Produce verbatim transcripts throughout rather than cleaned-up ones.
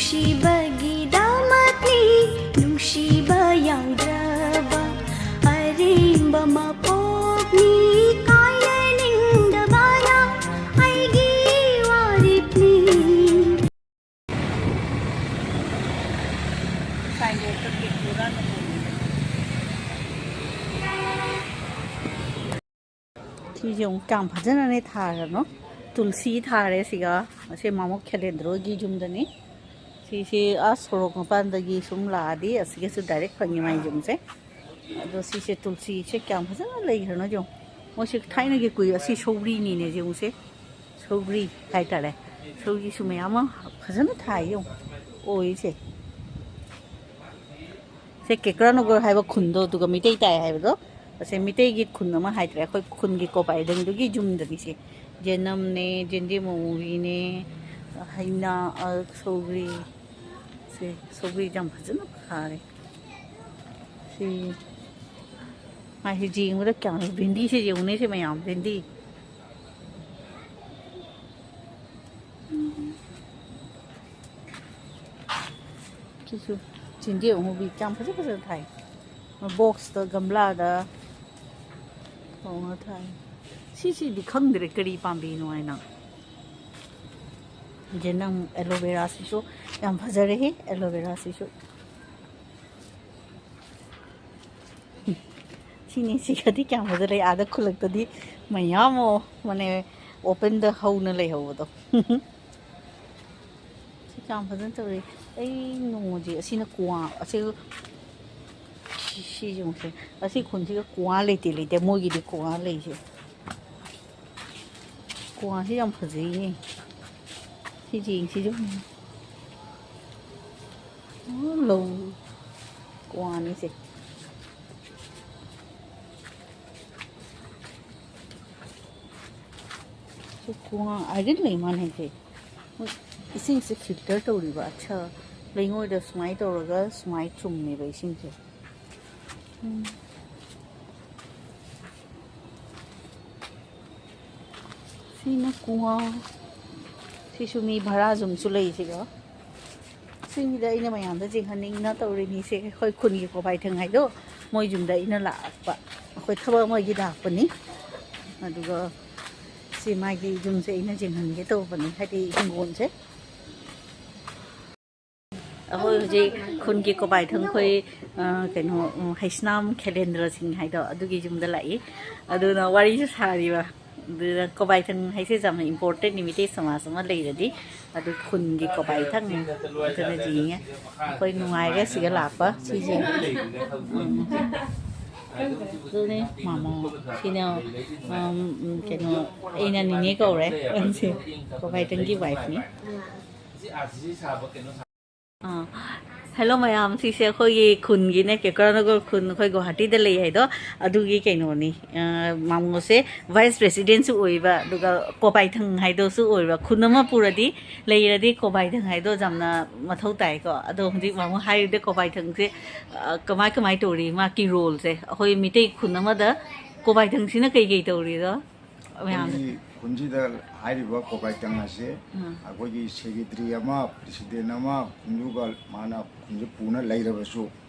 ꯅꯨꯡꯁꯤꯕꯒꯤꯗꯃꯛꯅꯤ, ꯅꯨꯡꯁꯤꯕ ꯌꯥꯎꯗ꯭ꯔꯕ ꯑꯔꯦꯝꯕ ꯃꯄꯣꯛꯅꯤ, ꯀꯥꯏꯅꯅꯤꯡꯗꯕꯅ ꯑꯩꯒꯤ ꯋꯥꯔꯦꯞꯅꯤ꯫ ꯁꯤꯁꯦ ꯑꯃꯨꯛ ꯀꯌꯥꯝ ꯐꯖꯅꯅꯦ ꯊꯥꯔꯅꯣ꯫ ꯇꯨꯜꯁꯤ ꯊꯥꯔꯦ ꯁꯤꯒ꯫ ꯑꯁꯤ ꯃꯃꯣ ꯈꯦꯂꯦꯟꯗ꯭ꯔꯣꯒꯤ ꯌꯨꯝꯗꯅꯤ꯫ ꯁꯤꯁꯦ ꯑꯥ ꯁꯣꯔꯣꯛ ꯃꯄꯥꯟꯗꯒꯤ ꯁꯨꯝ ꯂꯥꯛꯑꯗꯤ ꯑꯁꯤꯒꯁꯨ ꯗꯥꯏꯔꯦꯛ ꯐꯪꯉꯤ ꯃꯥꯏ ꯌꯨꯝꯁꯦ꯫ ꯑꯗꯣ ꯁꯤꯁꯦ ꯇꯨꯜꯁꯤꯁꯦ ꯀꯌꯥꯝ ꯐꯖꯅ ꯂꯩꯈ꯭ꯔꯅꯣ ꯌꯦꯡꯉꯣ꯫ ꯃꯣꯏꯁꯦ ꯊꯥꯏꯅꯒꯤ ꯀꯨꯏ ꯑꯁꯤ ꯁꯧꯒ꯭ꯔꯤꯅꯤꯅꯦ ꯌꯦꯡꯉꯨꯁꯦ꯫ ꯁꯧꯒ꯭ꯔꯤ ꯍꯥꯏꯇꯥꯔꯦ꯫ ꯁꯧꯒ꯭ꯔꯤꯁꯨ ꯃꯌꯥꯝ ꯑꯃ ꯐꯖꯅ ꯊꯥꯏ ꯌꯦꯡꯉꯣ꯫ ꯑꯣꯏꯁꯦ꯫ ꯁꯦ ꯀꯦꯀ꯭ꯔꯥꯅꯒꯔ ꯍꯥꯏꯕ ꯈꯨꯟꯗꯣ, ꯑꯗꯨꯒ ꯃꯤꯇꯩ ꯇꯥꯏ ꯍꯥꯏꯕꯗꯣ, ꯑꯁꯦ ꯃꯤꯇꯩꯒꯤ ꯈꯨꯟ ꯑꯃ ꯍꯥꯏꯇꯥꯔꯦ, ꯑꯩꯈꯣꯏ ꯈꯨꯟꯒꯤ ꯀꯣꯄꯥꯏꯗꯪꯗꯨꯒꯤ ꯌꯨꯝꯗꯅꯤ ꯁꯦ꯫ ꯌꯦꯅꯝꯅꯦ, ꯌꯦꯟꯗꯦꯝ ꯑꯃꯨꯕꯤꯅꯦ, ꯍꯩꯅꯥ, ꯑ, ꯁꯧꯒ꯭ꯔꯤ꯫ ꯁꯦ, ꯁꯧꯒ꯭ꯔꯤꯁꯦ ꯌꯥꯝ ꯐꯖꯅ ꯊꯥꯔꯦ꯫ ꯁꯤ, ꯃꯥꯁꯦ ꯌꯦꯡꯕꯗ ꯀꯌꯥꯝ, ꯚꯦꯟꯗꯤꯁꯦ ꯌꯦꯡꯉꯨꯅꯦ ꯁꯦ ꯃꯌꯥꯝ, ꯚꯦꯟꯗꯤ꯫ ꯁꯤꯁꯨ ꯆꯤꯟꯗꯦ ꯑꯉꯧꯕꯤ ꯀꯌꯥꯝ ꯐꯖ ꯐꯖꯅ ꯊꯥꯏ꯫ ꯕꯣꯛꯁꯇ, ꯒꯝꯂꯥꯗ ꯇꯧꯔꯒ ꯊꯥꯏ꯫ ꯁꯤꯁꯤꯗꯤ ꯈꯪꯗ꯭ꯔꯦ ꯀꯔꯤ ꯄꯥꯝꯕꯤꯅꯣ ꯍꯥꯏꯅ꯫ ꯌꯦꯅꯝ ꯑꯦꯂꯣꯚꯦꯔꯥꯁꯤꯁꯨ ꯌꯥꯝ ꯐꯖꯔꯦꯍꯦ, ꯑꯦꯂꯣꯚꯦꯔꯥꯁꯤꯁꯨ꯫ ꯁꯤꯅꯤ, ꯁꯤꯒꯗꯤ ꯀꯌꯥꯝ ꯐꯖ ꯂꯩ꯫ ꯑꯥꯗ ꯈꯨꯜꯂꯛꯇꯗꯤ ꯃꯌꯥꯝ ꯑꯃ, ꯃꯅꯦ, ꯑꯣꯄꯟꯗ ꯍꯧꯅ ꯂꯩꯍꯧꯕꯗꯣ꯫ ꯁꯤ ꯀꯌꯥꯝ ꯐꯖꯅ ꯇꯧꯔꯤ꯫ ꯑꯩ ꯅꯣꯡꯃꯗꯤ ꯑꯁꯤꯅ ꯀ꯭ꯋꯥ, ꯑꯁꯤ, ꯁꯤ, ꯁꯤꯁꯦ ꯑꯃꯨꯛꯁꯦ꯫ ꯑꯁꯤ ꯈꯨꯟꯁꯤꯒ ꯀ꯭ꯋꯥ ꯂꯩꯇꯦ, ꯂꯩꯇꯦ꯫ ꯃꯣꯏꯒꯤꯗꯤ ꯀ꯭ꯋꯥ ꯂꯩꯁꯦ꯫ ꯀ꯭ꯋꯥꯁꯤ ꯌꯥꯝ ꯐꯖꯩꯅꯦ꯫ ꯁꯤ ꯌꯦꯡꯁꯤꯁꯨ꯫ ꯑꯣ, ꯂꯧ ꯀ꯭ꯋꯥꯅꯤꯁꯦ꯫ ꯁꯤ ꯀ꯭ꯋꯥ ꯑꯥꯏꯔꯟ ꯂꯩ ꯃꯥꯟꯅꯩꯁꯦ꯫ ꯃꯣꯏ ꯏꯁꯤꯡꯁꯦ ꯐꯤꯜꯇꯔ ꯇꯧꯔꯤꯕ꯫ ꯑꯠꯁꯥ, ꯂꯩꯉꯣꯏꯗ ꯁꯨꯃꯥꯏꯅ ꯇꯧꯔꯒ ꯁꯨꯃꯥꯏꯅ ꯆꯨꯝꯃꯦꯕ ꯏꯁꯤꯡꯁꯦ꯫ ꯎꯝ꯫ ꯁꯤꯅ ꯀ꯭ꯋꯥ꯫ ꯁꯤꯁꯨ ꯃꯤ ꯚꯔꯥꯁꯨ ꯑꯃꯁꯨ ꯂꯩ ꯁꯤꯗ꯫ ꯁꯤꯗ ꯑꯩꯅ ꯃꯌꯥꯝꯗ ꯌꯦꯡꯍꯟꯅꯤꯡꯅ ꯇꯧꯔꯤꯅꯤꯁꯦ, ꯑꯩꯈꯣꯏ ꯈꯨꯟꯒꯤ ꯀꯣꯕꯥꯏ ꯊꯪ ꯍꯥꯏꯗꯣ ꯃꯣꯏ ꯌꯨꯝꯗ ꯑꯩꯅ ꯂꯥꯛꯄ, ꯑꯩꯈꯣꯏ ꯊꯕꯛ ꯑꯃꯒꯤ ꯂꯥꯛꯄꯅꯤ꯫ ꯑꯗꯨꯒ ꯁꯤ ꯃꯥꯒꯤ ꯌꯨꯝꯁꯦ ꯑꯩꯅ ꯌꯦꯡꯍꯟꯒꯦ ꯇꯧꯕꯅꯤ, ꯍꯥꯏꯗꯤ ꯍꯤꯡꯒꯣꯜꯁꯦ꯫ ꯑꯩꯈꯣꯏ ꯍꯧꯖꯤꯛ ꯈꯨꯟꯒꯤ ꯀꯣꯕꯥꯏ ꯊꯪ ꯑꯩꯈꯣꯏ, ꯑ, ꯀꯩꯅꯣ, ꯎꯝ, ꯍꯩꯁꯅꯥꯝ ꯈꯦꯂꯦꯟꯗ꯭ꯔ ꯁꯤꯡ ꯍꯥꯏꯗꯣ ꯑꯗꯨꯒꯤ ꯌꯨꯝꯗ ꯂꯥꯛꯏ꯫ ꯑꯗꯨꯅ ꯋꯥꯔꯤꯁꯨ ꯁꯥꯔꯤꯕ꯫ ꯑꯗꯨꯅ ꯀꯣꯕꯥꯏ ꯊꯪ ꯍꯥꯏꯁꯦ ꯌꯥꯝꯅ important ꯃꯤꯇꯩ ꯁꯃꯥꯖ ꯑꯃ ꯂꯩꯔꯗꯤ ꯑꯗꯨ ꯈꯨꯟꯒꯤ ꯀꯣꯕꯥꯏ ꯊꯪ ꯑꯗꯨꯅ ꯌꯦꯡꯉꯦ꯫ ꯑꯩꯈꯣꯏ ꯅꯨꯡꯉꯥꯏꯔꯦ ꯁꯤꯒ ꯂꯥꯛꯄ꯫ ꯁꯤꯁꯦ, ꯎꯝ, ꯑꯗꯨꯅꯦ ꯃꯥꯃꯣ꯫ ꯁꯤꯅ, ꯎꯝ, ꯎꯝ, ꯀꯩꯅꯣ, ꯑꯩꯅ ꯅꯤꯅꯦ ꯀꯧꯔꯦ꯫ ꯁꯤ ꯀꯣꯕꯥꯏ ꯊꯪꯒꯤ wife ꯅꯤ꯫ ꯑꯥ, hello ꯃꯌꯥꯝ, ꯁꯤꯁꯦ ꯑꯩꯈꯣꯏꯒꯤ ꯈꯨꯟꯒꯤꯅꯦ, ꯀꯦꯀ꯭ꯔꯥꯅꯒꯔ ꯈꯨꯟ, ꯑꯩꯈꯣꯏ ꯒꯨꯋꯥꯍꯥꯇꯤꯗ ꯂꯩ ꯍꯥꯏꯗꯣ, ꯑꯗꯨꯒꯤ ꯀꯩꯅꯣꯅꯤ꯫ ꯑꯥ, ꯃꯥꯃꯣꯁꯦ vice presidentꯁꯨ ꯑꯣꯏꯕ, ꯑꯗꯨꯒ ꯀꯣꯕꯥꯏꯊꯪ ꯍꯥꯏꯗꯣꯁꯨ ꯑꯣꯏꯕ꯫ ꯈꯨꯟ ꯑꯃ ꯄꯨꯔꯗꯤ, ꯂꯩꯔꯗꯤ ꯀꯣꯕꯥꯏꯊꯪ ꯍꯥꯏꯗꯣ ꯌꯥꯝꯅ ꯃꯊꯧ ꯇꯥꯏꯀꯣ꯫ ꯑꯗꯣ ꯍꯧꯖꯤꯛ ꯃꯥꯃꯣ ꯍꯥꯏꯔꯤꯗ ꯀꯣꯕꯥꯏꯊꯪꯁꯦ, ꯑꯥ, ꯀꯃꯥꯏ ꯀꯃꯥꯏ ꯇꯧꯔꯤ, ꯃꯥꯒꯤ roleꯁꯦ, ꯑꯩꯈꯣꯏ ꯃꯤꯇꯩ ꯈꯨꯟ ꯑꯃꯗ ꯀꯣꯕꯥꯏꯊꯪꯁꯤꯅ ꯀꯩ ꯀꯩ ꯇꯧꯔꯤꯗꯣ? ꯃꯌꯥꯝ ꯑꯩꯈꯣꯏꯒꯤ ꯈꯨꯟꯁꯤꯗ ꯍꯥꯏꯔꯤꯕ ꯀꯣꯕꯥꯏꯇꯪ ꯑꯁꯤ ꯎꯝ꯫ ꯑꯩꯈꯣꯏꯒꯤ secretary ꯑꯃ, president ꯑꯃ, ꯈꯨꯟꯗꯨꯒ ꯃꯥꯅ ꯈꯨꯟꯁꯤ ꯄꯨꯅ ꯂꯩꯔꯕꯁꯨ,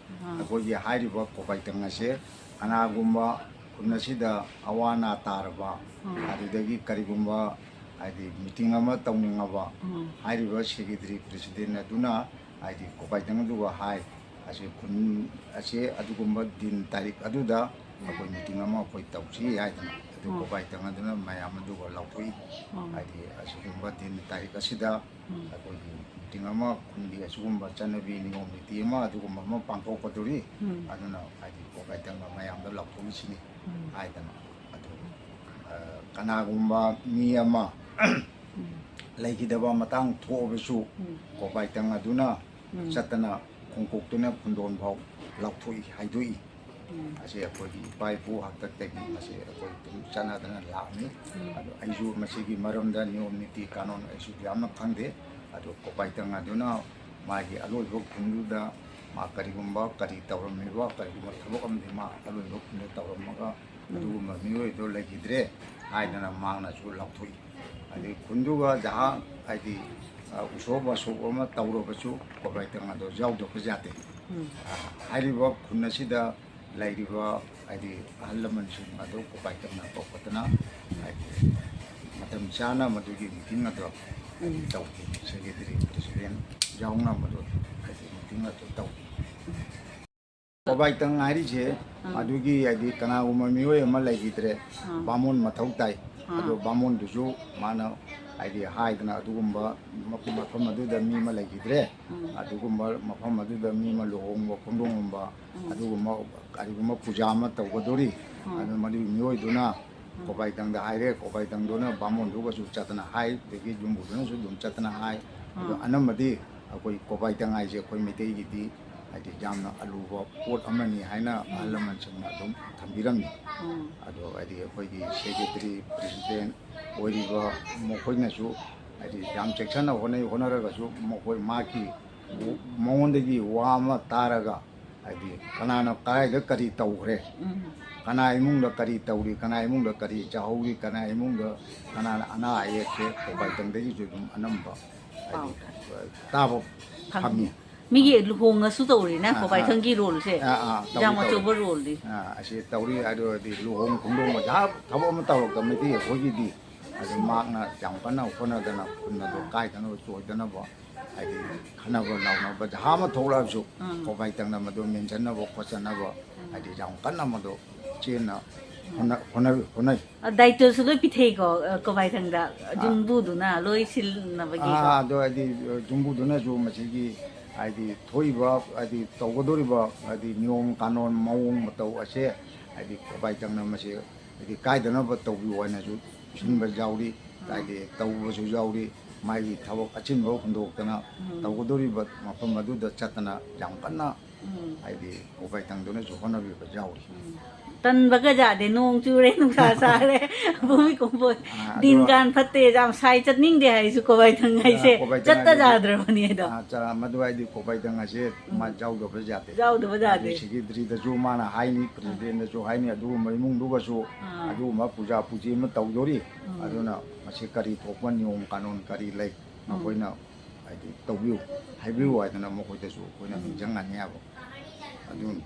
ꯑꯥ꯫ ꯑꯩꯈꯣꯏꯒꯤ ꯍꯥꯏꯔꯤꯕ ꯀꯣꯕꯥꯏꯇꯪ ꯑꯁꯦ ꯀꯅꯥꯒꯨꯝꯕ ꯈꯨꯟ ꯑꯁꯤꯗ ꯑꯋꯥ ꯑꯅꯥ ꯇꯥꯔꯕ, ꯎꯝ꯫ ꯑꯗꯨꯗꯒꯤ ꯀꯔꯤꯒꯨꯝꯕ ꯍꯥꯏꯗꯤ meeting ꯑꯃ ꯇꯧꯅꯤꯡꯉꯕ, ꯎꯝ꯫ ꯍꯥꯏꯔꯤꯕ secretary president ꯑꯗꯨꯅ ꯍꯥꯏꯗꯤ ꯀꯣꯕꯥꯏꯇꯪ ꯑꯗꯨꯒ ꯍꯥꯏ, ꯑꯁꯤ ꯈꯨꯟ ꯑꯁꯤ ꯑꯗꯨꯒꯨꯝꯕ ꯗꯤꯟ ꯇꯥꯔꯤꯛ ꯑꯗꯨꯗ ꯑꯩꯈꯣꯏ meeting ꯑꯃ ꯑꯩꯈꯣꯏ ꯇꯧꯁꯤ ꯍꯥꯏꯗꯅ ꯑꯗꯨ ꯎꯝ꯫ ꯀꯣꯕꯥꯏꯇꯪ ꯑꯗꯨꯅ ꯃꯌꯥꯝ ꯑꯗꯨꯒ ꯂꯥꯎꯊꯣꯛꯏ꯫ ꯎꯝ꯫ ꯍꯥꯏꯗꯤ ꯑꯁꯤꯒꯨꯝꯕ ꯗꯤꯟ ꯇꯥꯔꯤꯛ ꯑꯁꯤꯗ ꯎꯝ꯫ ꯑꯩꯈꯣꯏꯒꯤ meeting ꯑꯃ ꯈꯨꯟꯒꯤ ꯑꯁꯤꯒꯨꯝꯕ ꯆꯠꯅꯕꯤ ꯅꯤꯌꯣꯝ ꯅꯤꯇꯤ ꯑꯃ ꯑꯗꯨꯒꯨꯝꯕ ꯑꯃ ꯄꯥꯡꯊꯣꯛꯀꯗꯧꯔꯤ꯫ ꯎꯝ꯫ ꯑꯗꯨꯅ ꯍꯥꯏꯗꯤ ꯀꯣꯕꯥꯏꯇꯪꯅ ꯃꯌꯥꯝꯗ ꯂꯥꯎꯊꯣꯛꯏꯁꯤꯅꯤ ꯎꯝ꯫ ꯍꯥꯏꯗꯅ ꯑꯗꯨ, ꯑ, ꯀꯅꯥꯒꯨꯝꯕ ꯃꯤ ꯑꯃ ꯎꯝ꯫ ꯂꯩꯈꯤꯗꯕ ꯃꯇꯥꯡ ꯊꯣꯛꯑꯕꯁꯨ ꯎꯝ꯫ ꯀꯣꯕꯥꯏꯇꯪ ꯑꯗꯨꯅ ꯎꯝ꯫ ꯆꯠꯇꯅ ꯈꯣꯡꯄꯣꯛꯇꯨꯅ ꯈꯨꯟꯗꯣꯟ ꯐꯥꯎ ꯂꯥꯎꯊꯣꯛꯏ, ꯍꯥꯏꯗꯣꯛꯏ꯫ ꯎꯝ꯫ ꯑꯁꯤ ꯑꯩꯈꯣꯏꯒꯤ ꯏꯄꯥ ꯏꯄꯨ ꯍꯥꯛꯇꯛꯇꯒꯤ ꯃꯁꯤ ꯑꯩꯈꯣꯏ ꯑꯗꯨꯝ ꯆꯠꯅꯗꯅ ꯂꯥꯛꯑꯝꯃꯤ꯫ ꯎꯝ꯫ ꯑꯗꯣ ꯑꯩꯁꯨ ꯃꯁꯤꯒꯤ ꯃꯔꯝꯗ ꯅꯤꯌꯣꯝ ꯅꯤꯇꯤ ꯀꯥꯅꯣꯟ ꯑꯩꯁꯨ ꯌꯥꯝꯅ ꯈꯪꯗꯦ꯫ ꯑꯗꯣ ꯀꯣꯄꯥꯏꯇꯪ ꯑꯗꯨꯅ ꯃꯥꯒꯤ ꯑꯂꯣꯏꯕ ꯈꯨꯟꯗꯨꯗ ꯃꯥ ꯀꯔꯤꯒꯨꯝꯕ ꯀꯔꯤ ꯇꯧꯔꯝꯃꯤꯕ, ꯀꯔꯤꯒꯨꯝꯕ ꯊꯕꯛ ꯑꯃꯗꯤ ꯃꯥ ꯑꯂꯣꯏꯕ ꯈꯨꯟꯗ ꯇꯧꯔꯝꯃꯒ ꯎꯝ꯫ ꯑꯗꯨꯒꯨꯝꯕ ꯃꯤꯑꯣꯏꯗꯣ ꯂꯩꯈꯤꯗ꯭ꯔꯦ ꯍꯥꯏꯗꯅ ꯃꯍꯥꯛꯅꯁꯨ ꯂꯥꯎꯊꯣꯛꯏ꯫ ꯑꯗꯩ ꯈꯨꯟꯗꯨꯒ ꯖꯍꯥ ꯍꯥꯏꯗꯤ ꯑ, ꯎꯁꯣꯞ ꯋꯥꯁꯣꯞ ꯑꯃ ꯇꯧꯔꯕꯁꯨ ꯀꯣꯕꯥꯏꯇꯪ ꯑꯗꯣ ꯌꯥꯎꯗꯕ ꯌꯥꯗꯦ꯫ ꯎꯝ꯫ ꯑ, ꯍꯥꯏꯔꯤꯕ ꯈꯨꯟ ꯑꯁꯤꯗ ꯂꯩꯔꯤꯕ, ꯍꯥꯏꯗꯤ, ꯑꯍꯜ ꯂꯃꯟꯁꯤꯡ ꯑꯗꯨ ꯀꯣꯕꯥꯏꯇꯪꯅ ꯀꯧꯔꯛꯄꯗꯅ, ꯍꯥꯏꯗꯤ, ꯃꯇꯝ ꯆꯥꯅ ꯃꯗꯨꯒꯤ ꯃꯤꯇꯤꯡ ꯑꯗꯣ, ꯍꯥꯏꯗꯤ, ꯎꯝ꯫ ꯇꯧꯈꯤ꯫ ꯁꯦꯀ꯭ꯔꯦꯇꯔꯤ, ꯄ꯭ꯔꯦꯁꯤꯗꯦꯟ ꯌꯥꯎꯅ ꯃꯗꯨ, ꯍꯥꯏꯗꯤ, ꯃꯤꯇꯤꯡ ꯑꯗꯨ ꯇꯧꯈꯤ꯫ ꯀꯣꯕꯥꯏꯇꯪ ꯍꯥꯏꯔꯤꯁꯦ, ꯎꯝ꯫ ꯑꯗꯨꯒꯤ, ꯍꯥꯏꯗꯤ, ꯀꯅꯥꯒꯨꯝꯕ ꯃꯤꯑꯣꯏ ꯑꯃ ꯂꯩꯈꯤꯗ꯭ꯔꯦ, ꯎꯝ꯫ ꯕꯥꯃꯣꯟ ꯃꯊꯧ ꯇꯥꯏ꯫ ꯎꯝ꯫ ꯑꯗꯣ ꯕꯥꯃꯣꯟꯗꯨꯁꯨ ꯃꯥꯅ, ꯍꯥꯏꯗꯤ, ꯍꯥꯏꯗꯅ ꯑꯗꯨꯒꯨꯝꯕ ꯃꯐꯝ, ꯃꯐꯝ ꯑꯗꯨꯗ ꯃꯤ ꯑꯃ ꯂꯩꯈꯤꯗ꯭ꯔꯦ, ꯎꯝ꯫ ꯑꯗꯨꯒꯨꯝꯕ ꯃꯐꯝ ꯑꯗꯨꯗ ꯃꯤ ꯑꯃ ꯂꯨꯍꯣꯡꯕ ꯈꯣꯡꯗꯣꯡꯕ, ꯎꯝ꯫ ꯑꯗꯨꯒꯨꯝꯕ ꯀꯔꯤꯒꯨꯝꯕ ꯄꯨꯖꯥ ꯑꯃ ꯇꯧꯒꯗꯣꯔꯤ, ꯎꯝ꯫ ꯑꯗꯨ ꯃꯗꯨꯒꯤ ꯃꯤꯑꯣꯏꯗꯨꯅ ꯎꯝ꯫ ꯀꯣꯕꯥꯏꯇꯪꯗ ꯍꯥꯏꯔꯦ, ꯀꯣꯕꯥꯏꯇꯪꯗꯨꯅ ꯕꯥꯃꯣꯟꯗꯨꯒꯁꯨ ꯆꯠꯇꯅ ꯍꯥꯏ, ꯑꯗꯒꯤ ꯌꯨꯝꯕꯨꯗꯨꯅꯁꯨ ꯑꯗꯨꯝ ꯆꯠꯇꯅ ꯍꯥꯏ꯫ ꯑꯗꯣ ꯎꯝ꯫ ꯑꯅꯝꯕꯗꯤ ꯑꯩꯈꯣꯏ ꯀꯣꯕꯥꯏꯇꯪ ꯍꯥꯏꯁꯦ ꯑꯩꯈꯣꯏ ꯃꯩꯇꯩꯒꯤꯗꯤ, ꯍꯥꯏꯗꯤ, ꯌꯥꯝꯅ ꯑꯂꯨꯕ ꯄꯣꯠ ꯑꯃꯅꯤ ꯍꯥꯏꯅ ꯎꯝ꯫ ꯑꯍꯜ ꯂꯃꯟꯁꯤꯡꯅ ꯑꯗꯨꯝ ꯊꯝꯕꯤꯔꯝꯃꯤ꯫ ꯎꯝ꯫ ꯑꯗꯣ, ꯍꯥꯏꯗꯤ, ꯑꯩꯈꯣꯏꯒꯤ ꯁꯦꯀ꯭ꯔꯦꯇꯔꯤ, ꯄ꯭ꯔꯦꯁꯤꯗꯦꯟ ꯑꯣꯏꯔꯤꯕ ꯃꯈꯣꯏꯅꯁꯨ, ꯍꯥꯏꯗꯤ, ꯌꯥꯝ ꯆꯦꯛꯁꯤꯟꯅ ꯍꯣꯠꯅꯩ꯫ ꯍꯣꯠꯅꯔꯒꯁꯨ ꯃꯈꯣꯏ, ꯃꯍꯥꯛꯀꯤ ꯎꯝ꯫ ꯃꯉꯣꯟꯗꯒꯤ ꯋꯥ ꯑꯃ ꯇꯥꯔꯒ, ꯍꯥꯏꯗꯤ, ꯀꯅꯥꯅ ꯀꯗꯥꯏꯗ ꯀꯔꯤ ꯇꯧꯈ꯭ꯔꯦ, ꯎꯝ꯫ ꯀꯅꯥ ꯏꯃꯨꯡꯗ ꯀꯔꯤ ꯇꯧꯔꯤ, ꯀꯅꯥ ꯏꯃꯨꯡꯗ ꯀꯔꯤ ꯆꯥꯍꯧꯔꯤ, ꯀꯅꯥ ꯏꯃꯨꯡꯗ ꯀꯅꯥꯅ ꯑꯅꯥ ꯑꯌꯦꯛꯁꯦ ꯀꯣꯕꯥꯏꯇꯪꯗꯒꯤꯁꯨ ꯑꯗꯨꯝ ꯑꯅꯝꯕ, ꯍꯥꯏꯗꯤ, ꯄꯥꯎ ꯇꯥꯕ ꯐꯪꯉꯤ꯫ ꯐꯪꯉꯤ꯫ ꯃꯤꯒꯤ ꯂꯨꯍꯣꯡꯉꯁꯨ ꯇꯧꯔꯤꯅꯦ ꯑꯥ, ꯑꯥ꯫ ꯀꯣꯕꯥꯏꯇꯪꯒꯤ ꯔꯣꯜꯁꯦ ꯑꯥ, ꯑꯥ, ꯇꯧꯔꯤ, ꯌꯥꯝ ꯑꯆꯧꯕ ꯇꯧꯔꯤ꯫ ꯔꯣꯜꯅꯤ꯫ ꯑꯥ, ꯑꯁꯤ ꯇꯧꯔꯤ꯫ ꯑꯗꯨ ꯑꯣꯏꯔꯗꯤ ꯂꯨꯍꯣꯡ ꯈꯣꯡꯗꯣꯡꯕ ꯖꯍꯥ ꯊꯕꯛ ꯑꯃ ꯇꯧꯔꯛꯇ ꯃꯩꯇꯩ ꯑꯩꯈꯣꯏꯒꯤꯗꯤ ꯑꯗꯨ ꯃꯍꯥꯛꯅ ꯌꯥꯝ ꯀꯟꯅ ꯍꯣꯠꯅꯗꯅ ꯈꯨꯟ ꯑꯗꯨ ꯀꯥꯏꯗꯅꯕ ꯆꯣꯏꯗꯅꯕ, ꯍꯥꯏꯗꯤ, ꯈꯟꯅꯕ ꯂꯥꯎꯅꯕ ꯖꯍꯥ ꯑꯃ ꯊꯣꯛꯂꯛꯑꯁꯨ ꯎꯝ꯫ ꯀꯣꯕꯥꯏꯇꯪꯅ ꯃꯗꯨ ꯃꯦꯟꯁꯤꯟꯅꯕ ꯈꯣꯠꯆꯟꯅꯕ, ꯍꯥꯏꯗꯤ, ꯌꯥꯝ ꯀꯟꯅ ꯃꯗꯨ ꯆꯦꯟꯅ ꯍꯣꯠꯅ-, ꯍꯣꯠꯅ-, ꯍꯣꯠꯅꯩ꯫ ꯑ, ꯗꯥꯏꯇ꯭ꯋꯁꯨ ꯂꯣꯏ ꯄꯤꯊꯩꯀꯣ, ꯑ, ꯀꯣꯕꯥꯏꯇꯪꯗ? ꯑꯥ꯫ ꯌꯨꯝꯕꯨꯗꯨꯅ ꯂꯣꯏ ꯁꯤꯜꯅꯕꯒꯤꯀꯣ? ꯑꯥ, ꯑꯗꯣ, ꯍꯥꯏꯗꯤ, ꯌꯨꯝꯕꯨꯗꯨꯅꯁꯨ ꯃꯁꯤꯒꯤ, ꯍꯥꯏꯗꯤ, ꯊꯣꯛꯏꯕ, ꯍꯥꯏꯗꯤ, ꯇꯧꯒꯗꯧꯔꯤꯕ, ꯍꯥꯏꯗꯤ, ꯅꯤꯌꯣꯝ ꯀꯥꯅꯣꯟ ꯃꯑꯣꯡ ꯃꯇꯧ ꯑꯁꯦ, ꯍꯥꯏꯗꯤ, ꯀꯣꯕꯥꯏꯇꯪꯅ ꯃꯁꯤ, ꯍꯥꯏꯗꯤ, ꯀꯥꯏꯗꯅꯕ ꯇꯧꯕꯤꯌꯨ ꯍꯥꯏꯅꯁꯨ ꯁꯤꯟꯕ ꯌꯥꯎꯔꯤ, ꯎꯝ꯫ ꯍꯥꯏꯗꯤ, ꯇꯧꯕꯁꯨ ꯌꯥꯎꯔꯤ꯫ ꯃꯥꯒꯤ ꯊꯕꯛ ꯑꯆꯤꯟꯕ ꯍꯨꯟꯗꯣꯛꯇꯅ ꯎꯝ꯫ ꯇꯧꯒꯗꯧꯔꯤꯕ ꯃꯐꯝ ꯑꯗꯨꯗ ꯆꯠꯇꯅ ꯌꯥꯝ ꯀꯟꯅ, ꯎꯝ꯫ ꯍꯥꯏꯗꯤ, ꯀꯣꯕꯥꯏꯇꯪꯗꯨꯅꯁꯨ ꯍꯣꯠꯅꯕꯤꯕ ꯌꯥꯎꯔꯤ꯫ ꯎꯝ꯫ ꯇꯟꯕꯒ ꯌꯥꯗꯦ, ꯅꯣꯡ ꯆꯨꯔꯦ, ꯅꯨꯡꯁꯥ ꯁꯥꯔꯦ, ꯚꯨꯃꯤ ꯀꯣꯝꯕꯣꯏ, ꯑꯥ, ꯑꯗꯣ ꯗꯤꯟ ꯀꯥꯟ ꯐꯠꯇꯦ, ꯌꯥꯝ ꯁꯥꯏ, ꯆꯠꯅꯤꯡꯗꯦ ꯍꯥꯏꯔꯁꯨ ꯀꯣꯕꯥꯏꯇꯪ ꯍꯥꯏꯁꯦ ꯑꯥ, ꯀꯣꯕꯥꯏꯇꯪ ꯆꯠꯇ ꯍꯥꯏꯗꯤ, ꯌꯥꯗ꯭ꯔꯕꯅꯤ ꯑꯗꯣ꯫ ꯑꯥ, ꯆ-, ꯃꯗꯨ ꯍꯥꯏꯗꯤ ꯀꯣꯕꯥꯏꯇꯪ ꯍꯥꯏꯁꯦ ꯎꯝ꯫ ꯃꯥ ꯌꯥꯎꯗꯕ ꯌꯥꯗꯦ꯫ ꯌꯥꯎꯗꯕ ꯌꯥꯗꯦ꯫ ꯍꯥꯏꯗꯤ ꯁꯦꯀ꯭ꯔꯦꯇꯔꯤꯗꯁꯨ ꯃꯥꯅ ꯍꯥꯏꯅꯤ, ꯎꯝ꯫ ꯄ꯭ꯔꯦꯁꯤꯗꯦꯟꯗꯁꯨ ꯍꯥꯏꯅꯤ, ꯑꯗꯨꯒꯨꯝꯕ ꯏꯃꯨꯡꯗꯨꯒꯁꯨ ꯑꯥ꯫ ꯑꯗꯨꯒꯨꯝꯕ ꯄꯨꯖꯥ ꯄꯨꯖꯤ ꯑꯃ ꯇꯧꯗꯣꯔꯤ꯫ ꯎꯝ꯫ ꯑꯗꯨꯅ ꯃꯁꯤ ꯀꯔꯤ ꯊꯣꯛꯄ ꯅꯤꯌꯣꯝ ꯀꯥꯅꯣꯟ ꯀꯔꯤ ꯂꯩ? ꯃꯈꯣꯏꯅ ꯍꯥꯏꯗꯤ ꯇꯧꯕꯤꯌꯨ, ꯍꯥꯏꯕꯤꯌꯨ ꯍꯥꯏꯗꯅ ꯃꯈꯣꯏꯗꯁꯨ ꯑꯩꯈꯣꯏꯅ ꯅꯤꯡꯁꯤꯡꯍꯟꯅꯤ ꯍꯥꯏꯕ꯫ ꯑꯗꯨꯅꯤ꯫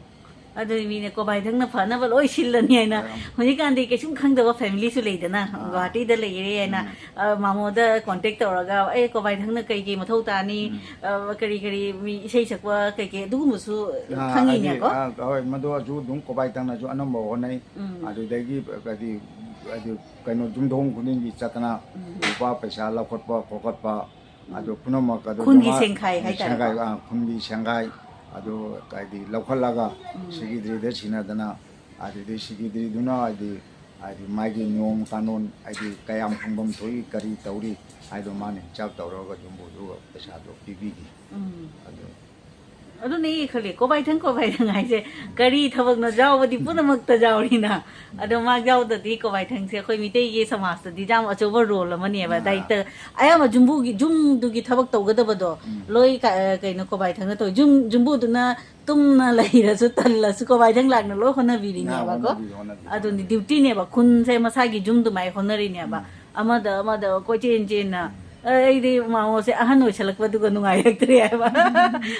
ꯑꯗꯨꯅꯤ, ꯃꯤꯅ ꯀꯣꯕꯥꯏ ꯊꯪꯅ ꯐꯅꯕ ꯂꯣꯏ ꯁꯤꯜꯂꯅꯤ ꯍꯥꯏꯅ꯫ ꯑꯥ꯫ ꯍꯧꯖꯤꯛꯀꯥꯟꯗꯤ ꯀꯩꯁꯨꯝ ꯈꯪꯗꯕ ꯐꯦꯃꯤꯂꯤꯁꯨ ꯂꯩꯗꯅ, ꯑꯥ꯫ ꯒꯨꯋꯥꯍꯥꯇꯤꯗ ꯂꯩꯔꯦ ꯍꯥꯏꯅ, ꯎꯝ꯫ ꯑ, ꯃꯥꯃꯣꯗ ꯀꯣꯟꯇꯦꯛ ꯇꯧꯔꯒ, "ꯑꯦ, ꯀꯣꯕꯥꯏ ꯊꯪꯅ ꯀꯩ ꯀꯩ ꯃꯊꯧ ꯇꯥꯅꯤ? ꯎꯝ꯫ ꯑ, ꯀꯔꯤ ꯀꯔꯤ ꯃꯤ ꯏꯁꯩ ꯁꯛꯄ ꯀꯩ ꯀꯩ ꯑꯗꯨꯒꯨꯝꯕꯁꯨ ꯑꯥ, ꯈꯪꯉꯤꯅꯦꯀꯣ?" ꯍꯥꯏꯗꯤ, ꯑꯥ, ꯍꯣꯏ, ꯃꯗꯨ ꯑꯗꯨ ꯑꯗꯨꯝ ꯀꯣꯕꯥꯏ ꯊꯪꯅꯁꯨ ꯑꯅꯝꯕ ꯍꯣꯠꯅꯩ꯫ ꯎꯝ꯫ ꯑꯗꯨꯗꯒꯤ ꯍꯥꯏꯗꯤ, ꯍꯥꯏꯗꯤ ꯀꯩꯅꯣ ꯌꯨꯝꯊꯣꯡ ꯈꯨꯗꯤꯡꯒꯤ ꯆꯠꯇꯅ ꯎꯝ꯫ ꯂꯨꯄꯥ ꯄꯩꯁꯥ ꯂꯧꯈꯠꯄ ꯈꯣꯀꯠꯄ, ꯑꯗꯨ ꯄꯨꯝꯅꯃꯛ ꯑꯗꯨ ꯈꯨꯟꯒꯤ ꯖꯃꯥ-, ꯁꯦꯡꯈꯥꯏ ꯍꯥꯏꯇꯥꯔꯦꯀꯣ? ꯁꯦꯡꯈꯥꯏ, ꯑꯥ, ꯈꯨꯟꯒꯤ ꯁꯦꯡꯈꯥꯏ ꯑꯗꯨ ꯍꯥꯏꯗꯤ ꯂꯧꯈꯠꯂꯒ ꯎꯝ꯫ ꯁꯦꯀ꯭ꯔꯦꯇꯔꯤꯗ ꯁꯤꯟꯅꯗꯅ, ꯑꯗꯨꯗꯩ ꯁꯦꯀ꯭ꯔꯦꯇꯔꯤꯗꯨꯅ ꯍꯥꯏꯗꯤ, ꯍꯥꯏꯗꯤ ꯃꯥꯒꯤ ꯅꯤꯌꯣꯝ ꯀꯥꯅꯣꯟ ꯍꯥꯏꯗꯤ ꯀꯌꯥꯝ ꯐꯪꯐꯝ ꯊꯣꯛꯏ, ꯀꯔꯤ ꯇꯧꯔꯤ ꯍꯥꯏꯗꯣ ꯃꯥꯅ ꯍꯤꯁꯥꯞ ꯇꯧꯔꯒ ꯌꯨꯝꯕꯨꯗꯨꯒ ꯄꯩꯁꯥꯗꯣ ꯄꯤꯕꯤꯈꯤ꯫ ꯎꯝ꯫ ꯑꯗꯨ ꯑꯗꯨꯅꯦ ꯑꯩ ꯈꯜꯂꯤ, ꯀꯣꯕꯥꯏꯊꯪ ꯀꯣꯕꯥꯏꯊꯪ ꯍꯥꯏꯁꯦ ꯀꯔꯤ ꯊꯕꯛꯅꯣ ꯌꯥꯎꯕꯗꯤ ꯄꯨꯝꯅꯃꯛꯇ ꯌꯥꯎꯔꯤꯅ꯫ ꯑꯗꯣ ꯃꯥ ꯌꯥꯎꯗꯗꯤ ꯀꯣꯕꯥꯏꯊꯪꯁꯦ ꯑꯩꯈꯣꯏ ꯃꯤꯇꯩꯒꯤ ꯁꯃꯥꯖꯇꯗꯤ ꯌꯥꯝ ꯑꯆꯧꯕ ꯔꯣꯜ ꯑꯃꯅꯦꯕ꯫ ꯑꯥ꯫ ꯗꯥꯏꯔꯦꯛꯇ ꯑꯌꯥꯝꯕ ꯌꯨꯝꯕꯨꯒꯤ, ꯌꯨꯝꯗꯨꯒꯤ ꯊꯕꯛ ꯇꯧꯒꯗꯕꯗꯣ ꯎꯝ꯫ ꯂꯣꯏ ꯀ-, ꯑ, ꯀꯩꯅꯣ, ꯀꯣꯕꯥꯏꯊꯪꯅ ꯇꯧꯋꯤ꯫ ꯌꯨꯝ, ꯌꯨꯝꯕꯨꯗꯨꯅ ꯇꯨꯝꯅ ꯂꯩꯔꯁꯨ ꯇꯜꯂꯁꯨ ꯀꯣꯕꯥꯏꯊꯪ ꯂꯥꯛꯅ ꯂꯣꯏ ꯍꯣꯠꯅꯕꯤꯔꯤꯅꯦꯕꯀꯣ꯫ ꯍꯣꯠꯅꯕꯤ, ꯍꯣꯠꯅꯕꯤ, ꯑꯗꯨꯅꯤ ꯍꯣꯠꯅꯕꯤ꯫ ꯗ꯭ꯌꯨꯇꯤꯅꯦꯕ꯫ ꯈꯨꯟꯁꯦ ꯃꯁꯥꯒꯤ ꯌꯨꯝ ꯑꯗꯨꯃꯥꯏꯅ ꯍꯣꯠꯅꯔꯤꯅꯦꯕ꯫ ꯎꯝ꯫ ꯑꯃꯗ ꯑꯃꯗ ꯀꯣꯏꯆꯦꯟ ꯆꯦꯟꯅ꯫ ꯎꯝ꯫ ꯑ, ꯑꯩꯗꯤ ꯃꯥꯃꯣꯁꯦ ꯑꯍꯟ ꯑꯣꯏꯁꯜꯂꯛꯄꯗꯨꯒ ꯅꯨꯡꯉꯥꯏꯔꯛꯇ꯭ꯔꯦ ꯍꯥꯏꯕ꯫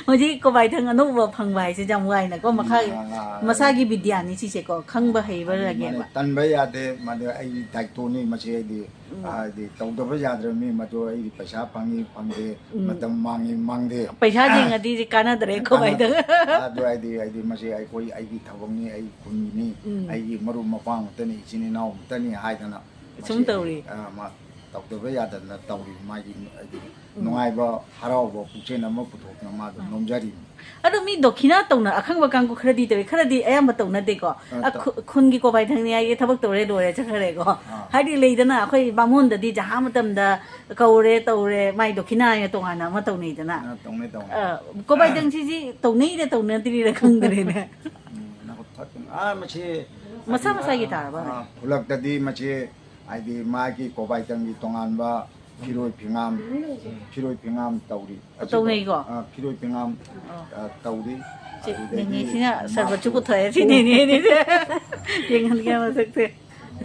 ꯍꯧꯖꯤꯛ ꯀꯣꯕꯥꯏꯊꯪ ꯑꯅꯧꯕ ꯐꯪꯕ ꯍꯥꯏꯁꯦ ꯌꯥꯝ ꯋꯥꯏꯅꯀꯣ꯫ ꯃꯈꯥ-, ꯎꯝ, ꯑ, ꯑ, ꯑ, ꯃꯁꯥꯒꯤ ꯕꯤꯗ꯭ꯌꯥꯅꯤ ꯁꯤꯁꯦꯀꯣ, ꯈꯪꯕ ꯍꯩꯕ ꯑꯗꯨ ꯃꯥꯅꯦ, ꯂꯒꯦꯕ꯫ ꯇꯟꯕ ꯌꯥꯗꯦ, ꯃꯗꯨ ꯑꯩꯒꯤ ꯗꯥꯏꯇꯣꯅꯤ ꯃꯁꯤ, ꯑꯩꯗꯤ, ꯎꯝ꯫ ꯍꯥꯏꯗꯤ ꯇꯧꯗꯕ ꯌꯥꯗ꯭ꯔꯕꯅꯤ, ꯃꯗꯨ ꯑꯩꯗꯤ ꯄꯩꯁꯥ ꯐꯪꯉꯤ ꯐꯪꯗꯦ, ꯎꯝ꯫ ꯃꯇꯝ ꯃꯥꯡꯉꯤ ꯃꯥꯡꯗꯦ꯫ ꯄꯩꯁꯥ ꯌꯦꯡꯉꯗꯤ ꯀꯥꯟꯅꯗ꯭ꯔꯦ ꯀꯣꯕꯥꯏꯊꯪ꯫ ꯀꯥꯟꯅꯗꯦ꯫ ꯑꯗꯨ ꯍꯥꯏꯗꯤ, ꯍꯥꯏꯗꯤ ꯃꯁꯤ ꯑꯩꯈꯣꯏ, ꯑꯩꯒꯤ ꯊꯕꯛꯅꯤ, ꯑꯩ ꯈꯨꯟꯒꯤꯅꯤ, ꯎꯝ꯫ ꯑꯩꯒꯤ ꯃꯔꯨꯞ ꯃꯄꯥꯡ ꯉꯥꯛꯇꯅꯤ, ꯏꯆꯤꯟ ꯏꯅꯥꯎ ꯉꯥꯛꯇꯅꯤ ꯍꯥꯏꯗꯅ ꯁꯨꯝ ꯃꯁꯤ, ꯇꯧꯔꯤ꯫ ꯑ, ꯃꯥ ꯇꯧꯗꯕ ꯌꯥꯗꯗꯅ ꯇꯧꯔꯤ꯫ ꯃꯥꯒꯤ ꯍꯥꯏꯗꯤ ꯎꯝ꯫ ꯅꯨꯡꯉꯥꯏꯕ, ꯍꯔꯥꯎꯕ ꯄꯨꯛꯆꯦꯜ ꯑꯃ ꯄꯨꯊꯣꯛꯇꯅ ꯃꯥ ꯑꯗꯨꯝ ꯎꯝ꯫ ꯅꯣꯝꯖꯔꯤꯕꯅꯤ꯫ ꯑꯗꯣ ꯃꯤ ꯗꯣꯈꯤꯅꯥ ꯇꯧꯅ ꯑꯈꯪꯕ ꯀꯥꯡꯕꯨ ꯈꯔꯗꯤ ꯇꯧꯏ, ꯈꯔꯗꯤ ꯑꯌꯥꯝꯕ ꯇꯧꯅꯗꯦꯀꯣ꯫ ꯑ, ꯑ, ꯇꯧ- ꯈꯨ-, ꯈꯨꯟꯒꯤ ꯀꯣꯕꯥꯏ ꯊꯪꯅꯤ ꯍꯥꯏꯒꯦ ꯊꯕꯛ ꯇꯧꯔꯦ ꯂꯣꯏꯔꯦ ꯆꯠꯈ꯭ꯔꯦꯀꯣ꯫ ꯑꯥ꯫ ꯍꯥꯏꯗꯤ ꯂꯩꯗꯅ ꯑꯩꯈꯣꯏ ꯕꯥꯃꯣꯟꯗꯗꯤ ꯖꯍꯥ ꯃꯇꯝꯗ ꯀꯧꯔꯦ ꯇꯧꯔꯦ, ꯃꯥꯏ ꯗꯣꯈꯤꯅꯥ ꯍꯥꯏꯅ ꯇꯣꯉꯥꯟꯅ ꯑꯃ ꯇꯧꯅꯩꯗꯅ꯫ ꯑ, ꯇꯧꯅꯩ, ꯇꯧꯅꯩ꯫ ꯑ, ꯀꯣꯕꯥꯏ ꯊꯪꯁꯤꯁꯤ ꯇꯧꯅꯩꯔ ꯇꯧꯅꯗ꯭ꯔꯤꯔ ꯈꯪꯗ꯭ꯔꯦꯅꯦ꯫ ꯎꯝ, ꯅꯈꯨꯠ ꯊꯛ-, ꯑꯥ, ꯃꯁꯤ ꯃꯁꯥ ꯍꯥꯏꯗꯤ, ꯃꯁꯥꯒꯤ ꯑꯥ, ꯇꯥꯔꯕ? ꯑꯥ, ꯈꯨꯜꯂꯛꯇꯗꯤ ꯃꯁꯤ ꯍꯥꯏꯗꯤ ꯃꯥꯒꯤ ꯀꯣꯕꯥꯏꯇꯪꯒꯤ ꯇꯣꯉꯥꯟꯕ ꯐꯤꯔꯣꯏ ꯐꯤꯉꯥꯝ, ꯐꯤꯔꯣꯏ ꯐꯤꯉꯥꯝ ꯇꯧꯔꯤ꯫ ꯑꯁꯤꯗ, ꯇꯧꯅꯩꯀꯣ? ꯑꯥ, ꯐꯤꯔꯣꯏ ꯐꯤꯉꯥꯝ, ꯑꯣ꯫ ꯑꯥ, ꯇꯧꯔꯤ꯫ ꯁꯤ ꯑꯗꯨꯗꯒꯤ ꯅꯦꯅꯦꯁꯤꯅ ꯁꯔꯕꯠꯁꯨ ꯃꯥꯄꯨ-, ꯄꯨꯊꯣꯛꯑꯦ꯫ ꯁꯤ ꯅꯦꯅꯦꯅꯤꯁꯦ꯫ ꯌꯦꯡꯍꯟꯒꯦ ꯃꯁꯛꯁꯦ꯫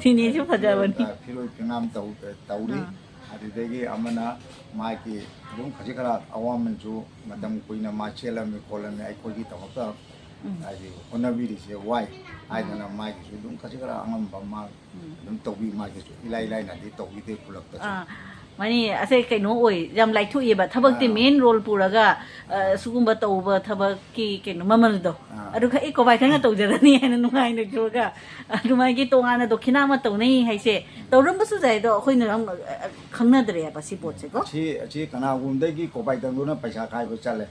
ꯅꯦꯅꯦꯁꯨ ꯐꯖꯕꯅꯤ꯫ ꯑꯥ, ꯐꯤꯔꯣꯏ ꯐꯤꯉꯥꯝ ꯇꯧ-, ꯇꯧꯔꯤ꯫ ꯑꯥ꯫ ꯑꯗꯨꯗꯒꯤ ꯑꯃꯅ ꯃꯥꯒꯤ ꯑꯗꯨꯝ ꯈꯖꯤꯛ ꯈꯔ ꯑꯋꯥꯃꯟꯁꯨ ꯃꯇꯝ ꯀꯨꯏꯅ ꯃꯥ ꯆꯦꯜꯂꯝꯃꯤ ꯈꯣꯠꯂꯝꯃꯤ ꯑꯩꯈꯣꯏꯒꯤꯗꯃꯛꯇ ꯍꯥꯏꯗꯤ ꯍꯣꯠꯅꯕꯤꯔꯤꯁꯦ ꯋꯥꯏ ꯍꯥꯏꯗꯅ ꯃꯥꯒꯤꯁꯨ ꯑꯗꯨꯝ ꯈꯖꯤꯛ ꯈꯔ ꯑꯉꯝꯕ ꯃꯥ ꯑꯗꯨꯝ ꯇꯧꯕꯤ ꯃꯥꯒꯤꯁꯨ ꯏꯂꯥꯏ ꯂꯥꯏꯅꯗꯤ ꯇꯧꯕꯤꯗꯦ ꯈꯨꯂꯛꯇꯁꯨ꯫ ꯑꯥ, ꯃꯥꯅꯤ, ꯑꯁꯦ ꯀꯩꯅꯣ ꯑꯣꯏ, ꯌꯥꯝ ꯂꯥꯏꯊꯣꯛꯑꯦꯕ ꯊꯕꯛꯇꯤ꯫ ꯑꯥ꯫ ꯃꯦꯟ ꯔꯣꯜ ꯄꯨꯔꯒ ꯑ, ꯁꯤꯒꯨꯝꯕ ꯇꯧꯕ ꯊꯕꯛꯀꯤ ꯀꯩꯅꯣ ꯃꯃꯜꯗꯣ ꯑꯥ꯫ ꯑꯗꯨ ꯈꯛ ꯑꯦ ꯀꯣꯕꯥꯏ ꯊꯪꯅ ꯇꯧꯖꯔꯅꯤ ꯍꯥꯏꯅ ꯅꯨꯡꯉꯥꯏꯅ ꯊꯣꯛꯑꯒ ꯑꯗꯨꯃꯥꯏꯒꯤ ꯇꯣꯉꯥꯟꯅ ꯗꯣꯈꯤꯅꯥ ꯑꯃ ꯇꯧꯅꯩ ꯍꯥꯏꯁꯦ ꯇꯧꯔꯝꯕꯁꯨ ꯌꯥꯏ, ꯑꯗꯣ ꯑꯩꯈꯣꯏꯅ ꯌꯥꯝ ꯑ, ꯈꯪꯅꯗ꯭ꯔꯦꯕ ꯁꯤ ꯄꯣꯠꯁꯦꯀꯣ꯫ ꯑꯁꯤ ꯑꯁꯤ ꯀꯅꯥꯒꯨꯝꯕꯗꯒꯤ ꯀꯣꯕꯥꯏ ꯊꯪꯗꯨꯅ ꯄꯩꯁꯥ ꯈꯥꯏꯕ ꯆꯠꯂꯦ꯫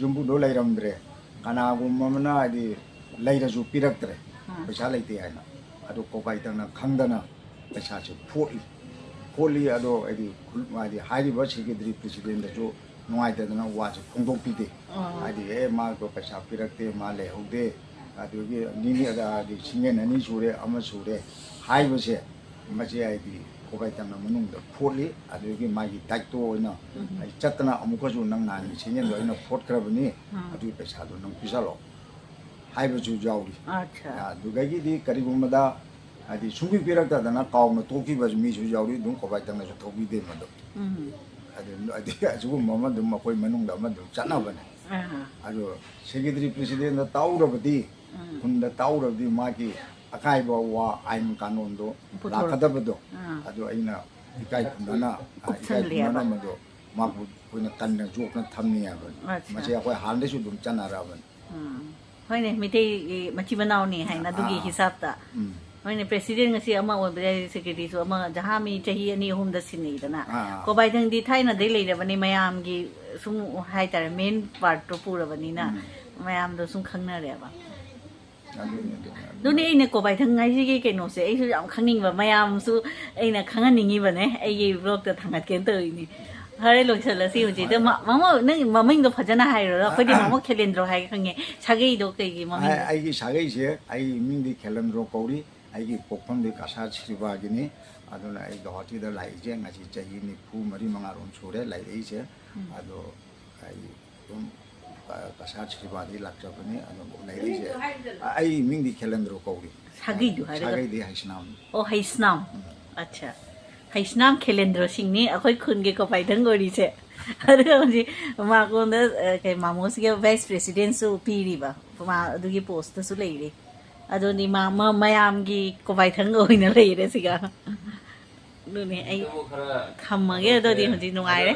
ꯌꯨꯝꯕꯨꯗꯣ ꯂꯩꯔꯝꯗ꯭ꯔꯦ꯫ ꯀꯅꯥꯒꯨꯝꯕ ꯑꯃꯅ ꯍꯥꯏꯗꯤ ꯂꯩꯔꯁꯨ ꯄꯤꯔꯛꯇ꯭ꯔꯦ꯫ ꯑꯥ꯫ ꯄꯩꯁꯥ ꯂꯩꯇꯦ ꯍꯥꯏꯅ꯫ ꯑꯗꯣ ꯀꯣꯕꯥꯏ ꯊꯪꯅ ꯈꯪꯗꯅ ꯄꯩꯁꯥꯁꯦ ꯐꯣꯠꯂꯤ꯫ ꯐꯣꯠꯂꯤ ꯑꯗꯣ ꯍꯥꯏꯗꯤ ꯈꯨꯜ-, ꯍꯥꯏꯗꯤ ꯍꯥꯏꯔꯤꯕ ꯁꯦꯀ꯭ꯔꯦꯇꯔꯤ ꯄ꯭ꯔꯦꯁꯤꯗꯦꯟꯗꯁꯨ ꯅꯨꯡꯉꯥꯏꯇꯗꯅ ꯋꯥꯁꯦ ꯐꯣꯡꯗꯣꯛꯄꯤꯗꯦ꯫ ꯑꯥ꯫ ꯍꯥꯏꯗꯤ ꯑꯦ ꯃꯥꯗꯣ ꯄꯩꯁꯥ ꯄꯤꯔꯛꯇꯦ, ꯃꯥ ꯂꯩꯍꯧꯗꯦ, ꯑꯗꯨꯒꯤ ꯅꯤꯅꯤ ꯑꯗ ꯍꯥꯏꯗꯤ ꯁꯤꯡꯒꯦꯟ ꯑꯅꯤ ꯁꯨꯔꯦ, ꯑꯃ ꯁꯨꯔꯦ ꯍꯥꯏꯕꯁꯦ ꯃꯁꯤ ꯍꯥꯏꯗꯤ ꯀꯣꯕꯥꯏ ꯊꯪꯅ ꯃꯅꯨꯡꯗ ꯐꯣꯠꯂꯤ꯫ ꯑꯗꯨꯒꯤ ꯃꯥꯒꯤ ꯗꯥꯏꯇꯣ ꯑꯣꯏꯅ ꯑꯩ ꯆꯠꯇꯅ ꯑꯃꯨꯛꯀꯁꯨ ꯅꯪ ꯅꯍꯥꯟꯒꯤ ꯁꯤꯡꯒꯦꯟꯗꯣ ꯑꯩꯅ ꯐꯣꯠꯈ꯭ꯔꯕꯅꯤ, ꯑꯗꯨꯒꯤ ꯄꯩꯁꯥꯗꯣ ꯅꯪ ꯄꯤꯁꯜꯂꯣ ꯍꯥꯏꯕꯁꯨ ꯌꯥꯎꯔꯤ꯫ ꯑꯠꯆꯥ꯫ ꯑꯗꯨꯗꯒꯤꯗꯤ ꯀꯔꯤꯒꯨꯝꯕꯗ ꯍꯥꯏꯗꯤ ꯁꯨꯡꯄꯤ ꯄꯤꯔꯛꯇꯗꯅ ꯀꯥꯎꯅ ꯇꯣꯛꯈꯤꯕ ꯃꯤꯁꯨ ꯌꯥꯎꯔꯤ꯫ ꯑꯗꯨꯝ ꯀꯣꯕꯥꯏ ꯊꯪꯅꯁꯨ ꯊꯧꯕꯤꯗꯦ ꯃꯗꯨ꯫ ꯎꯝ꯫ ꯑꯗꯨ ꯑꯗꯨ ꯑꯁꯤꯒꯨꯝꯕ ꯑꯃ ꯑꯗꯨꯝ ꯑꯩꯈꯣꯏ ꯃꯅꯨꯡꯗ ꯑꯃ ꯑꯗꯨꯝ ꯆꯠꯅꯕꯅꯦ꯫ ꯑꯥ꯫ ꯑꯗꯣ ꯁꯦꯀ꯭ꯔꯦꯇꯔꯤ ꯄ꯭ꯔꯦꯁꯤꯗꯦꯟꯗ ꯇꯥꯎꯔꯕꯗꯤ, ꯎꯝ꯫ ꯈꯨꯟꯗ ꯇꯥꯎꯔꯕꯗꯤ ꯃꯥꯒꯤ ꯑꯀꯥꯏꯕ ꯋꯥ ꯑꯥꯏꯟ ꯀꯥꯅꯣꯟꯗꯣ ꯄꯨꯊꯣꯔꯛ- ꯂꯥꯛꯀꯗꯕꯗꯣ ꯑꯥ꯫ ꯑꯗꯨ ꯑꯩꯅ ꯏꯀꯥꯏ ꯈꯨꯝꯅꯅ, ꯑ, ꯏꯀꯥꯏ ꯀꯨꯞꯁꯜꯂꯦꯕ꯫ ꯈꯨꯝꯅꯅ ꯃꯗꯨ ꯃꯥꯕꯨ ꯑꯩꯈꯣꯏꯅ ꯀꯟꯅ ꯌꯣꯛꯅ ꯊꯝꯅꯤ ꯍꯥꯏꯕꯅꯤ꯫ ꯑꯠꯆꯥ꯫ ꯃꯁꯤ ꯑꯩꯈꯣꯏ ꯍꯥꯟꯅꯗꯩꯁꯨ ꯑꯗꯨꯝ ꯆꯠꯅꯔꯛꯑꯕꯅꯤ꯫ ꯎꯝ꯫ ꯍꯣꯏꯅꯦ, ꯃꯤꯇꯩꯒꯤ ꯃꯆꯤ ꯃꯅꯥꯎꯅꯤ ꯍꯥꯏꯅ ꯑꯗꯨꯒꯤ ꯑꯥ꯫ ꯍꯤꯁꯥꯞꯇ꯫ ꯎꯝ꯫ ꯍꯣꯏꯅꯦ, ꯄ꯭ꯔꯦꯁꯤꯗꯦꯟ ꯉꯁꯤ ꯑꯃ ꯑꯣꯏꯕ ꯌꯥꯏ, ꯁꯦꯀ꯭ꯔꯦꯇꯔꯤꯁꯨ ꯑꯃ, ꯖꯍꯥ ꯃꯤ ꯆꯍꯤ ꯑꯅꯤ ꯑꯍꯨꯝꯗ ꯁꯤꯟꯅꯩꯗꯅ꯫ ꯑꯥ꯫ ꯀꯣꯕꯥꯏꯊꯪꯗꯤ ꯊꯥꯏꯅꯗꯩ ꯂꯩꯔꯕꯅꯤ, ꯃꯌꯥꯝꯒꯤ ꯁꯨꯝ ꯍꯥꯏꯇꯥꯔꯦ, ꯃꯦꯟ ꯄꯥꯔꯠꯇꯣ ꯄꯨꯔꯕꯅꯤꯅ ꯎꯝ꯫ ꯃꯌꯥꯝꯗꯣ ꯁꯨꯝ ꯈꯪꯅꯔꯦꯕ꯫ ꯑꯗꯨꯅꯤ, ꯑꯗꯨꯅꯤ, ꯑꯗꯨꯅꯤ꯫ ꯑꯗꯨꯅꯤ ꯑꯩꯅ ꯀꯣꯕꯥꯏꯊꯪ ꯍꯥꯏꯁꯤꯒꯤ ꯀꯩꯅꯣꯁꯦ ꯑꯩꯁꯨ ꯌꯥꯝ ꯈꯪꯅꯤꯡꯕ, ꯃꯌꯥꯝꯁꯨ ꯑꯩꯅ ꯈꯪꯍꯟꯅꯤꯡꯉꯤꯕꯅꯦ ꯑꯩꯒꯤ ꯕ꯭ꯂꯣꯛꯇ ꯊꯥꯡꯒꯠꯀꯦꯅ ꯇꯧꯔꯤꯅꯤ꯫ ꯐꯔꯦ, ꯂꯣꯏꯁꯤꯜꯂꯁꯤ ꯍꯧꯖꯤꯛꯇ꯫ ꯃ-, ꯃꯃꯣ, ꯅꯪ ꯃꯃꯤꯡꯗꯣ ꯐꯖꯅ ꯍꯥꯏꯔꯣ, ꯑꯩꯈꯣꯏꯗꯤ ꯃꯃꯣ ꯈꯦꯂꯦꯟꯗ꯭ꯔꯣ ꯍꯥꯏꯒ ꯈꯪꯉꯦ꯫ ꯁꯥꯒꯩꯗꯣ ꯀꯩꯒꯤ ꯃꯃꯤꯡ? ꯑꯩ-, ꯑꯩꯒꯤ ꯁꯥꯒꯩꯁꯦ, ꯑꯩ ꯃꯤꯡꯗꯤ ꯈꯦꯂꯦꯟꯗ꯭ꯔꯣ ꯀꯧꯔꯤ꯫ ꯑꯩꯒꯤ ꯄꯣꯛꯐꯝꯗꯤ ꯀꯁꯥꯔ ꯁꯤꯔꯤꯕꯥꯒꯤꯅꯤ꯫ ꯑꯗꯨꯅ ꯑꯩ ꯒꯧꯍꯥꯇꯤꯗ ꯂꯥꯛꯏꯁꯦ ꯉꯁꯤ ꯆꯍꯤ ꯅꯤꯐꯨ ꯃꯔꯤ ꯃꯉꯥꯔꯣꯝ ꯁꯨꯔꯦ ꯂꯩꯔꯛꯏꯁꯦ꯫ ꯎꯝ꯫ ꯑꯗꯣ ꯑꯩ ꯑꯗꯨꯝ ꯀ-, ꯀꯁꯥꯔ ꯁꯤꯔꯤꯕꯥꯗꯒꯤ ꯂꯥꯛꯆꯕꯅꯤ꯫ ꯑꯗꯨꯝ ꯂꯩꯔꯛꯏꯁꯦ꯫ ꯑꯩ ꯃꯤꯡꯗꯤ ꯈꯦꯂꯦꯟꯗ꯭ꯔꯣ ꯀꯧꯔꯤ꯫ ꯁꯥꯒꯩꯗꯣ ꯍꯥꯏꯔꯒ? ꯁꯥꯒꯩꯗꯤ ꯍꯩꯁꯅꯥꯝꯅꯤ꯫ ꯑꯣ, ꯍꯩꯁꯅꯥꯝ꯫ ꯎꯝ꯫ ꯑꯠꯆꯥ꯫ ꯍꯩꯁꯅꯥꯝ ꯈꯦꯂꯦꯟꯗ꯭ꯔꯣ ꯁꯤꯡꯅꯤ ꯑꯩꯈꯣꯏ ꯈꯨꯟꯒꯤ ꯀꯣꯄꯥꯏꯊꯪ ꯑꯣꯏꯔꯤꯁꯦ꯫ ꯑꯗꯨꯒ ꯍꯧꯖꯤꯛ ꯃꯥꯉꯣꯟꯗ, ꯑ, ꯀꯩ, ꯃꯥꯃꯣꯁꯤꯒ vice presidentsꯁꯨ ꯄꯤꯔꯤꯕ꯫ ꯃꯥ ꯑꯗꯨꯒꯤ postꯇꯁꯨ ꯂꯩꯔꯤ꯫ ꯑꯗꯨꯅꯤ ꯃꯥ, ꯃꯥ ꯃꯌꯥꯝꯒꯤ ꯀꯣꯄꯥꯏꯊꯪ ꯑꯣꯏꯅ ꯂꯩꯔꯦ ꯁꯤꯒ꯫ ꯑꯗꯨꯅꯦ ꯑꯩ ꯊꯝꯃꯒꯦ ꯑꯗꯨꯗꯤ ꯍꯧꯖꯤꯛ ꯅꯨꯡꯉꯥꯏꯔꯦ꯫